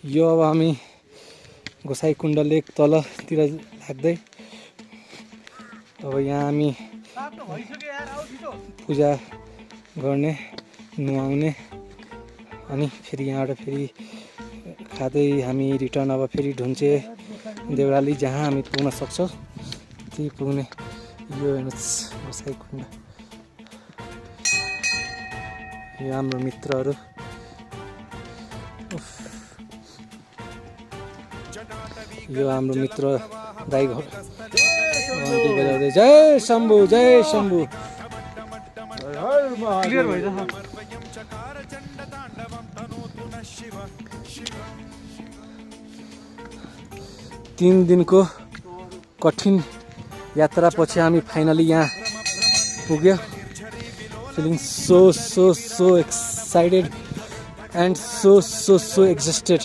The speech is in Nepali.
यो अब हामी गोसाइकुण्ड लेक तलतिर लाग्दै अब यहाँ हामी पूजा गर्ने नुहाउने अनि फेरि यहाँबाट फेरि खाँदै हामी रिटर्न अब फेरि ढुन्चे देउराली जहाँ हामी पुग्न सक्छौँ त्यही पुग्ने। यो हेर्नुहोस् गोसाइकुण्ड, यो हाम्रो मित्रहरू। यो हाम्रो मित्र दाइ घर बजाउँदै जय शम्भु जय शम्भु। क्लियर भइरहेछ। 3 दिनको कठिन यात्रा पछि हामी फाइनली यहाँ पुग्यो। Feeling so excited and so exhausted।